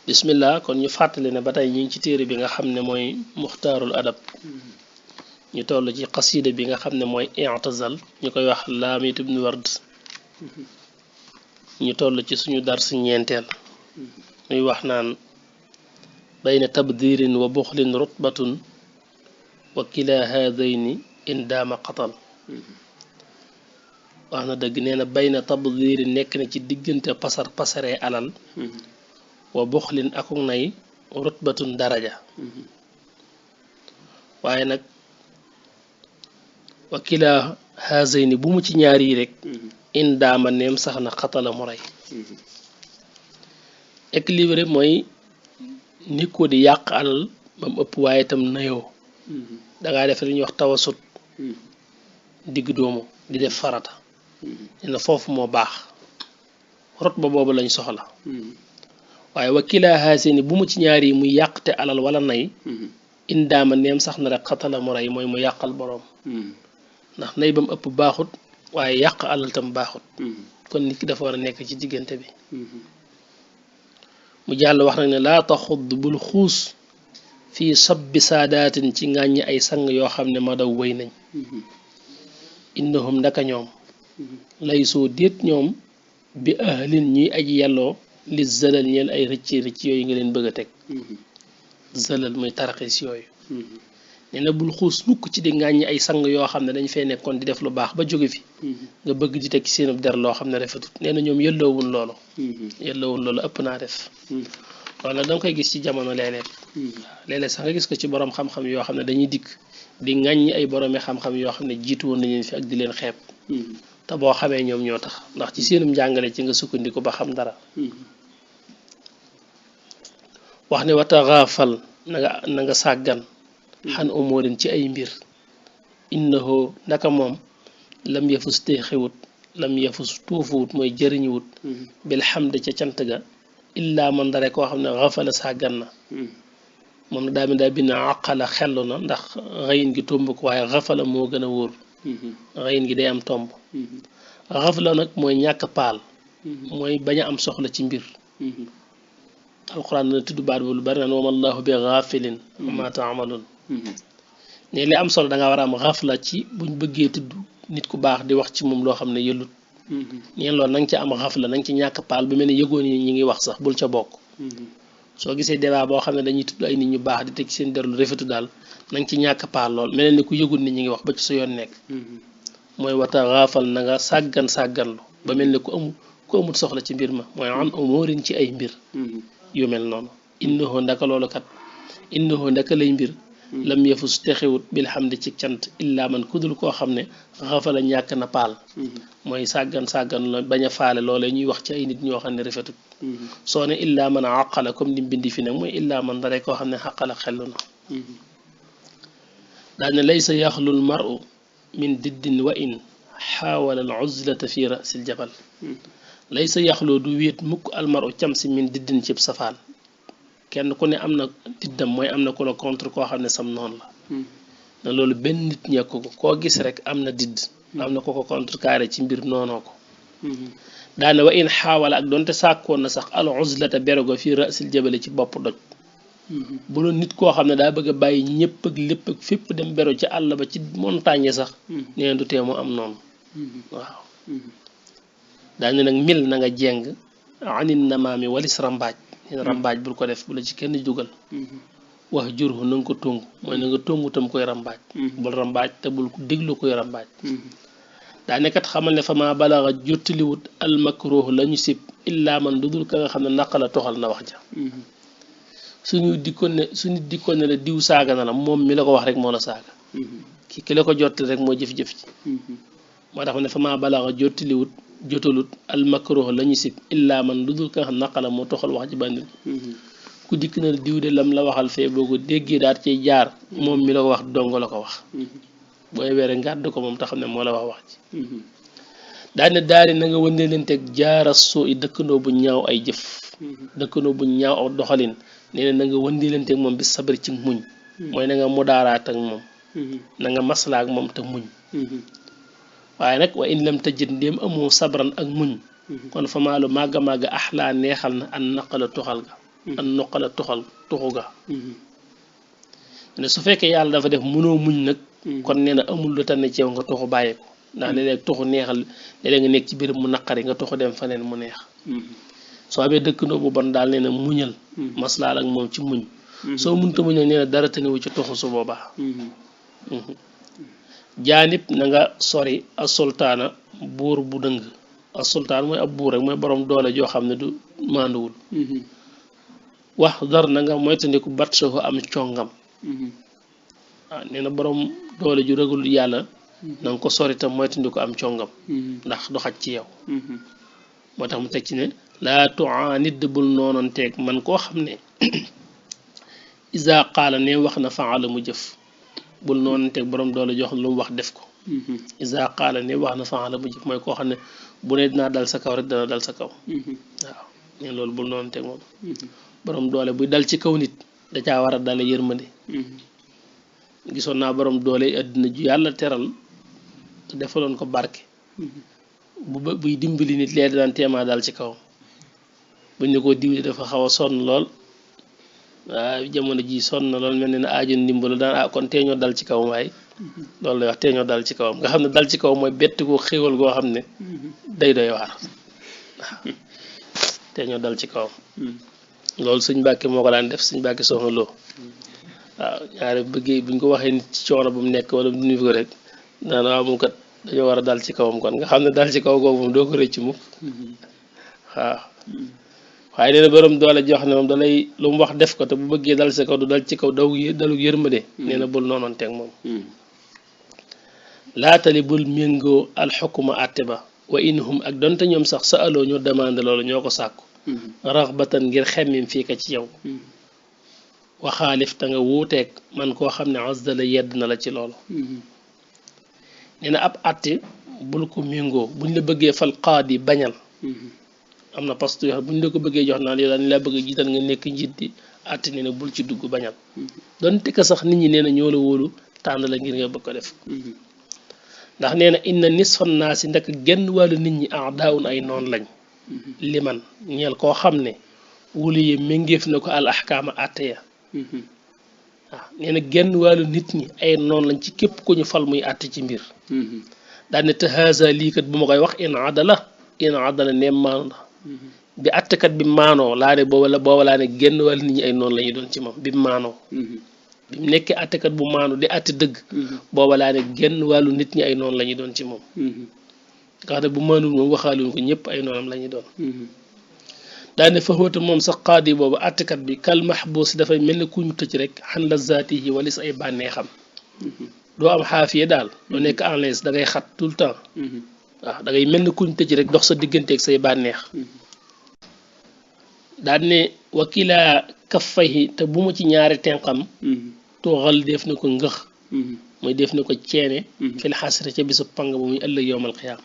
bismillah kon ñu fàttali ne ba tey ñu ngi ci téere bi nga xam ne mooy muxtaarul adab ñu toll ci xasida bi nga xam ne mooy i'tazal ñu koy wax laamit ibn ward ñu toll ci suñu dars ñeenteel muy wax naan bayna tabdirin wa buxlin rutbatun wa kila haadayni in daama qatal wax na dëgg nee na bayna tabdirin nekk na ci diggante pasaree alal wa buxlin akuk nay rutbatun daraja waaye nag wa kila haazayni bu mu ci ñaar yi rek in daama neem sax na xatala mu rey équilibré mooy nit ko di yàq alal ba mu ëpp waaye itam nayoo dangaa def li ñuy wax tawasut digg doomu di def farata nee na foofu moo baax rot ba boobu lañ soxla waaye wa kila haazayni bu mu ci ñaar yi muy yàqte alal wala nay in daama neem sax na rek xatala mu rey mooy mu yàqal boroom ndax nay ba mu ëpp baaxut waaye yàq alal tam baaxut kon nit ki dafa war a nekk ci diggante bi mu jàll wax nag ne laa taxudd bul xuus fii sabbi saadaatin ci ngàññi ay sang yoo xam ne ma daw wéy nañ innahum ndaka ñoom lay soo déet ñoom bi ahlin ñuy aji yàlloo li zalal ñeel ay rëcc yooyu nga leen bëgg a teg zalal muy taraxis yooyu nee na bul xuus mukk ci di ngàññi ay sang yoo xam ne dañ fee nekkoon di def lu baax ba jóge fi nga bëgg di teg ci seenub der loo xam ne rafetut nee na ñoom yelloowuñ loolu ëpp naa def loolu nag danga koy gis ci jamono léeg-léeg sax nga gis ko ci borom xam-xam yoo xam ne dañuy dikk di ngàññi ay boroomi xam-xam yoo xam ne jiitu woon nañu fi ak di leen xeeb te boo xamee ñoom ñoo tax ndax ci seenum njàngale ci nga sukkandiku ba xam dara wax ne wata xaafal na nga sàggan xan umóorin ci ay mbir innahu ndaka moom lam yafus te xewut lam yafus tuufuwut mooy jëriñuwut bil xamde ca cant ga illaa man dare koo xam ne xafala sàggan na moom na daa bind àqala xellu na ndax xayin gi tomb ko waaye xafala moo gën a wóor xayin gi day am tomb xafla nag mooy ñàkk paal mooy bañ a am soxla ci mbir alquran dana tudd baat bu lu bari naan wama allahu bi xaafilin ma taamaluun ne li am solo da nga war a am xafla ci buñ bëggee tudd nit ku baax di wax ci moom loo xam ne yëllut neen loolu na nga ci am xafla na nga ci ñàkk paal bu mel ne yëgoon yi ñi ngi wax sax bul ca bokk soo gisee débat boo xam ne dañuy tudd ay nit ñu baax di teg seen der lu rafetu daal na nga ci ñàkk paal lool mel ni ku yëgul ni ñi ngi wax ba ci sa yoon nekk mooy wata xaafal na nga sàgganlu ba mel ni ku amul soxla ci mbir ma mooy an umóorin ci ay mbir yu mel noonu innahu ndaka loolu kat innahu ndaka lay mbir lam yafus texewut bil hamdi ci cant illaa man kudul koo xam ne xafala ñàkk na paal mooy sàggan la bañ a faale loolee ñuy wax ci ay nit ñoo xam ne rafetut soo ne illaa man àqala comme ni mbindi fi nag mooy illaa man dara koo xam ne xaqala xellu na daane laysa yaxlul maru min diddin wa in xaawala al uzlata fi rasil jabal laysa yaxloo du wéet mukk almaru cam si min diddin cib safaan kenn ku ne am na diddam mooy am na ku la contre koo xam ne sam noonu la na loolu benn nit ñekk ko koo gis rek am na didd am na ko ko contre carré ci mbir noonoo ko daane wa in xaawala ak doonte sàkkoon na sax al uzlata berogo fii rasil jabali ci bopp doj bu doon nit koo xam ne daa bëgg a bàyyi ñëpp ak lépp ak fépp dem bero ci àll ba ci montagne sax neen du tee mu am noonu waaw daane nag mil na nga jeng anin namaami walis rambaaj rambaaj bul ko def bu la ci kenn dugal wax jurhu na nga ko tung mooy na nga tungu tam koy rambaaj bul rambaaj te bul déglu koy rambaaj daane kat xamal ne fa ma balaxa jottaliwut almakruh la ñu sib illaa man du dul ka nga xam ne naq la toxal na wax ja suñu dikkoon ne la diw saaga na la moom mi la ko wax rek moo la saaga ki la ko jottali rek moo jëf-jëf ci moo tax ne fa ma balaxa jotalut almakruh la ñu sib illaa man lu dul ka nga xam naqala moo toxal wax ji bandil ku dikk na diw de lam la waxal fee boo ko déggee daal ciy jaar moom mi la ko wax dong la ko wax booy weere ngàdd ko moom te xam ne moo la wax ji daane daari na nga wëndee leen teg jaara soo i dëkkandoo bu ñaaw ay jëf dëkkandoo bu ñaaw aw doxalin nee na nga wëndee leen teg moom bi sabari ci muñ mooy na nga mudaaraat ak moom na nga maslaa ak moom te muñ waaye nag wa in lam tajid ndéem amoo sabran ak muñ kon fa maalu màgga axlaa neexal na an naqala toxal ga an noqala tuxal tuxu ga ne su fekkee yàlla dafa def mënoo muñ nag kon nee na amul lu tane ci yow nga tuxu bàyyi ko ndax léeg-léeg tuxu neexal léeg-léeg nga nekk ci biir mu naqari nga tuxu dem faneen mu neex soo amee dëkkandoo bu bon daal nee na muñal maslaal ak moom ci muñ soo munta muñ nag nee na dara tanewu ci tuxu su boobaa jaanib na nga sori as sultaana buur bu dëng as sultaan mooy ab buur rek mooy borom doole joo xam ne du maanduwul wax dar na nga moytandiku bat soo am congam waaw nee na borom doole ju ragul yàlla na nga ko sori tam moytandiku am congam ndax du xaj ci yow moo tax mu teg ci ne laa tu'aanid bul noonanteeg man koo xam ne isa qaala ne wax na faala mu jëf bul noonanteeg borom doole joo xam ne lu mu wax def ko isa qaala ne wax na faala mu jëf mooy koo xam ne bu ne dinaa dal sa kaw rek dana dal sa kaw waaw ne loolu bul noonanteeg moom borom doole buy dal ci kaw nit da caa war a dale yërmande gisoon naa borom doole àddina ju yàlla teral te defaloon ko barke buy dimbali nit lee daan teemaa dal ci kawam buñ ne ko diwli dafa xaw a sonn lool waaye jamono ji sonn na lool mel ne na aajoon ndimbalu daan kon teeñoo dal ci kawam waaye loolu lay wax teeñoo dal ci kawam nga xam ne dal ci kawam mooy bett ko xéwal goo xam ne day doy waar waaw teeñoo dal ci kawam loolu suñ Mbàkke moo ko daan def suñ Mbàkke soxna loo waaw ñaare bëggee buñ ko waxee nit ci coono bu mu nekk wala bu ñu ko rek naan waaw moom kat dañoo war a dal ci kawam kon nga xam ne dal ci kaw googu moom doo ko rëcc mukk waaw waaye nee na borom doole jox ne moom dalay lu mu wax def ko te bu bëggee dal ci kaw du dal ci kaw dalu yërmande nee na bul noonoon teeg moom laatali bul méngoo alxukuma àtte ba wa inhum ak donte ñoom sax sa aloo ñoo demande loolu ñoo ko sàkku raxbatan ngir xemmim fii ka ci yow waxaalif te nga wuuteeg man koo xam ne asdala yedd na la ci loolu nee na ab àtte bul ko méngoo buñ la bëggee fal qaadi bañal am na poste yoo xam buñ la ko bëggee jox naan yow dañ la bëgg jiital nga nekk njiit di àtte nee na bul ci dugg bañal donte ka sax nit ñi nee na ñoo la wóolu tànn la ngir nga bëgg ko def ndax nee na inna nisfan naa si ndek genn wàllu nit ñi a'daa'un ay noon lañ liman ñeel koo xam ne wulu yi méngeef na ko al ahkaama àtte ya waaw nee na genn wàllu nit ñi ay noon lañ ci képp ku ñu fal muy àtte ci mbir daal ne te haza lii kat bu ma koy wax in adala neem maanu la bi àttekat bi maanoo laa ne booba laa ne genn wàllu nit ñi ay noonu la ñuy doon ci moom bi mu maanoo bi mu nekkee àttekat bu maanu di àtte dëgg booba laa ne genn wàllu nit ñi ay noonu la ñuy doon ci moom nga xam ne bu maanul moom waxaaluñ ko ñëpp ay noonam la ñuy doon daane faxwata moom sax qaadi boobu àttekat bi kal mahbuus dafay mel ne ku ñu tëj rek xan la zaati yi walis ay bànneexam doo am xaafiye daal doo nekk en l'aise da ngay xat tout le temps waaw da ngay mel ne ku ñu tëj rek dox sa digganteeg say bànneex daan ne wakilaa kaffayhi te bu mu ci ñaari tenqam tooxal def na ko ngëx mooy def na ko ceene fil xasri ca bisu pang ba muy ëllëg yowmal xiyaam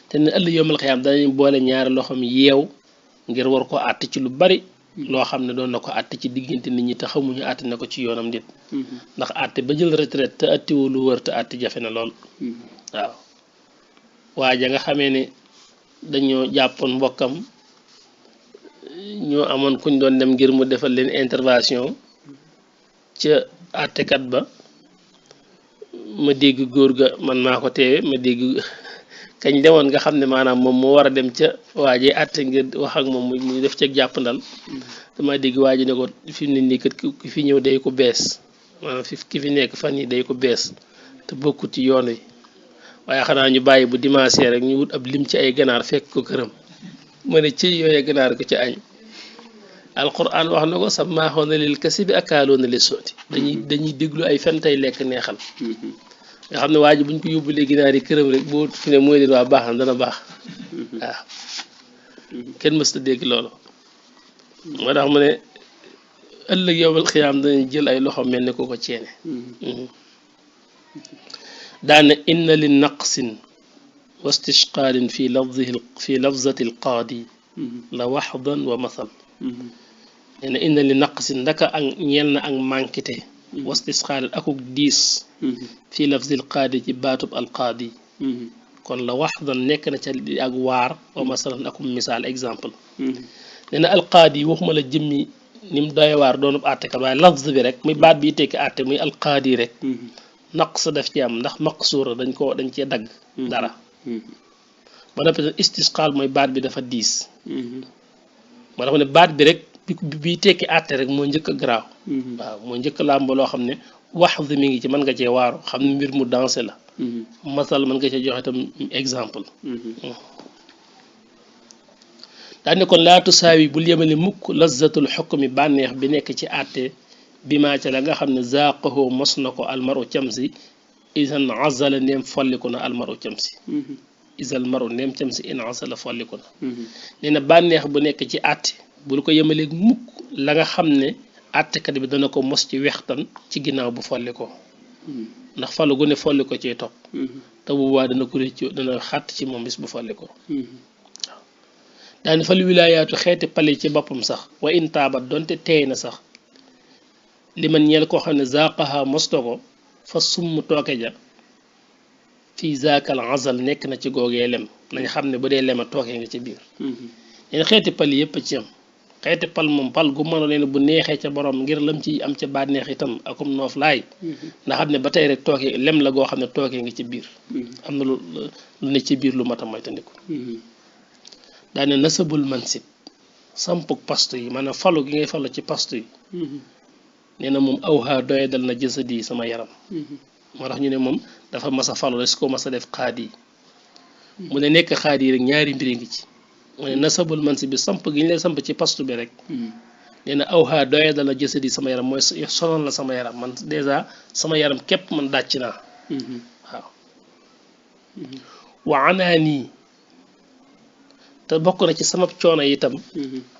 te ne ëllëg yowmal xiyaam danañ boole ñaari loxoom yeew ngir war ko àtt ci lu bari loo xam ne doon na ko àtt ci diggante nit ñi te xamuñu àtt na ko ci yoonam dit ndax àtt ba jël retraite te àttiwoo lu wër te àtt jafe na lool waaw waa ja nga xamee ne dañoo jàppoon mbokkam ñoo amoon kuñ doon dem ngir mu defal leen intervention ca àttekat ba ma dégg góor ga man maa ko teewe ma dégg kañ demoon nga xam ne maanaam moom moo war a dem ca waajee àtte ngir wax ak moom mu def ca jàppandal dama dégg waaji ne ko fi mu ne nii kat ki fi ñëw day ko bees maanaam ki fi nekk fan yi day ko bees te bokkut ci yoon wi waaye xanaa ñu bàyyi bu dimanche rek ñu wut ab lim ci ay ganaar fekk ko këram ma ne ci yooyee ganaar ko ci añ alquran wax na ko sammaaxoona lil kasibi akaaloona li sooti dañuy déglu ay fen tey lekk neexal nga xam ne waa ji buñ ko yóbbulee ginaar yi këram rek boo fi ne mooy leen waa baax na dana baax waaw kenn mësta dégg loolu moo tax mu ne ëllëg yowmal xiyaam danañ jël ay loxo mel ne ko ko ceene daane inna li naqsin wa istishqaalin fi lafzati alqaadi la waxdan wa masal nee na inna li naqsin ndaka ak ñeel na ak mànkite wa istisqaalin akuk diis fi lafzil qaadi ci baatub alqaadi kon la waxdan nekk na ca ak waar wa masalan akum misaal exemple nee na alqaadi waxuma la jëmmi ni mu doy waar doonub àttekat waaye lafz bi rek muy baat bi tekki àtte muy alqaadi rek naqs daf ci am ndax maqsuura dañ cee dagg dara ba noppi istisqaal mooy baat bi dafa diis moo tax ne baat bi rek bi tekki àtte rek moo njëkk a garaaw waaw moo njëkk a làmb loo xam ne wax mi ngi ci mën nga cee waaru xam ne mbir mu dansé la masal mën nga cee joxe tam exemple daane kon laa tusaawi bul yemale mukk lazzatul xukmi bànneex bi nekk ci àtte bi maa ca la nga xam ne zaaqahoo mos na ko almaru camsi isan azala ndeem folliku na almaru camsi isal maru ndeem camsi in azala folliku na nee na bànneex bu nekk ci àtte bul ko yemaleeg mukk la nga xam ne àttekat bi dana ko mos ci wextan ci ginnaaw bu folli ko ndax falu gu ne folli ko ciy topp te bu boobaa dana ko réccu dana xàtt ci moom bis bu folli ko daane fal wilaayaatu xeeti pali ci boppam sax wa in taabat donte teey na sax li man ñeel koo xam ne zaaqaha mosto ko fa summ tooke ja fii zaakal azal nekk na ci googee lem nañ xam ne bu dee lema tooke nga ci biir leen xeeti pali yépp ci am xeeti pal moom pal gu mëno leen bu neexee ca borom ngir lam ci am ca baat neex itam akum noof laay nga xam ne ba tey rek tooke lem la goo xam ne tooke nga ci biir am na lu ne ci biir lu matam mooy tandiku daane nasabul mansib sampuk pastu yi maanaam falu gi ngay falu ci pastu yi nee na moom awha doye dal na jësadi yi sama yaram moo tax ñu ne moom dafa mas a falu la su ko mas a def xaadi yi mu ne nekk xaadi yi rek ñaari mbiri ngi ci mu ne nasabul mansib bi samp gi ñu lay samp ci pastu bi rek nee na awha doye dal na jësadi yi sama yaram mooy sonal la sama yaram man dèjà sama yaram képp man dàcc naa waaw wa anaanii te bokk na ci sama coono itam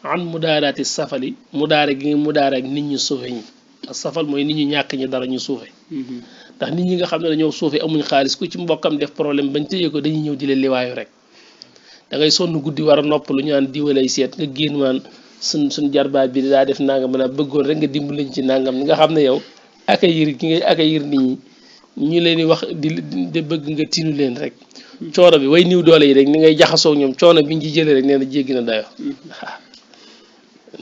an mudaaraati safali mudaare gi nga mudaare ak nit ñu suufe ñi ak safal mooy nit ñu ñàkk ñi dara ñu suufe ndax nit ñi nga xam ne dañoo suufe amuñ xaalis ku ci mbokkam def problème bañ tëye ko dañuy ñëw di leen liwaayu rek da ngay sonn guddi war a nopp lu ñu naan diwalay seet nga génn maan suñ jarbaat bi daa def nangam mën a bëggoon rek nga dimbaliñ ci nangam nga xam ne yow aka yir gi ngay aka yir nit ñi ñu leen di wax di bëgg nga tinu leen rek coono bi way niw doole yi rek ni ngay jaxasoo ñoom coono bi ñu ci jëlee rek nee na jéggi na dayo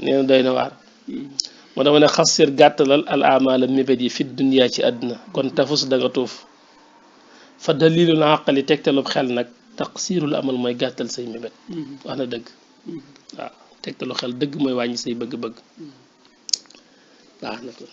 nee na doy na waar moo dama ne xasir gàttalal al amala mébét yi fi dunya ci àdduna kon tafus da nga tuuf fa dalilul aqali tegtalub xel nag taqsirul amal mooy gàttal say mébét wax na dëgg waaw tegtalu xel dëgg mooy wàññi say bëgg-bëgg baax na ko